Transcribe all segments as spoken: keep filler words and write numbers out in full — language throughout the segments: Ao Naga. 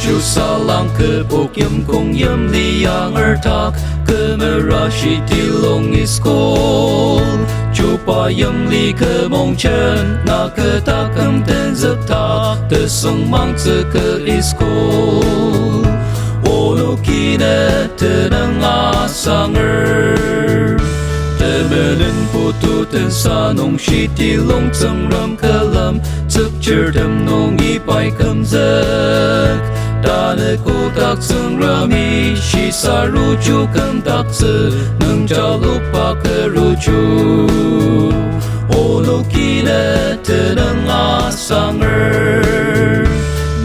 Chusalang kübok yimkong yimli yangertak, kümera Shitilong School. Chuba yimli kümongjen, na kü taküm tenzüktak, tesüngmangtsü kü school. Onoki ne tenüng asanger. Temenen putu tensa nung Shitilong Tsüngrem külem, tsükchirtem nungi pai kümzük. Tanü kotak Tsüngremi shisa ruju kümdaktsü, nüngja lukba kü ruju. Onoki ne tenüng asanger.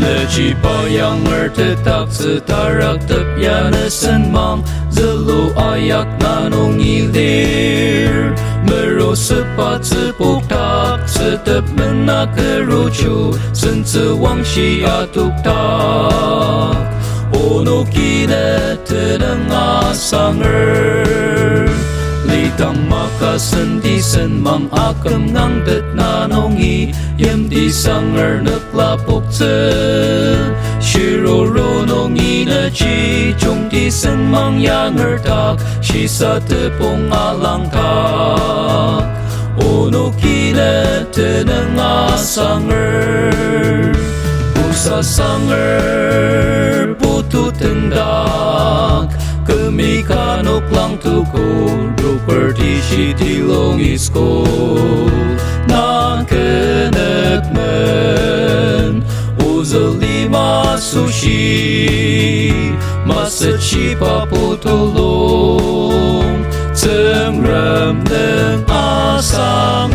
Nechiba yanger tetdaktsü tarak tep ya ne senmang, zülu ayak na nungi lir. Merosüba tsübokdak, tsütep mena kü ruju, sentsü wangshi adokdak. Onoki ne tenüng asanger. Lidang maka senti senmang aküm ngangtet na nungi, yimti sanger nükla poktsü. Shiruru nungi neji jungti senmang yangertak, shisa tepong alangdak. Onoki ne tenüng asanger. Pusa sanger putu tendak, kümika noklang tuku, ruperti Shitilong School. Na kü nükmen, ozü lima asoshi, masütsüba putulung, Tsüngrem nüng asang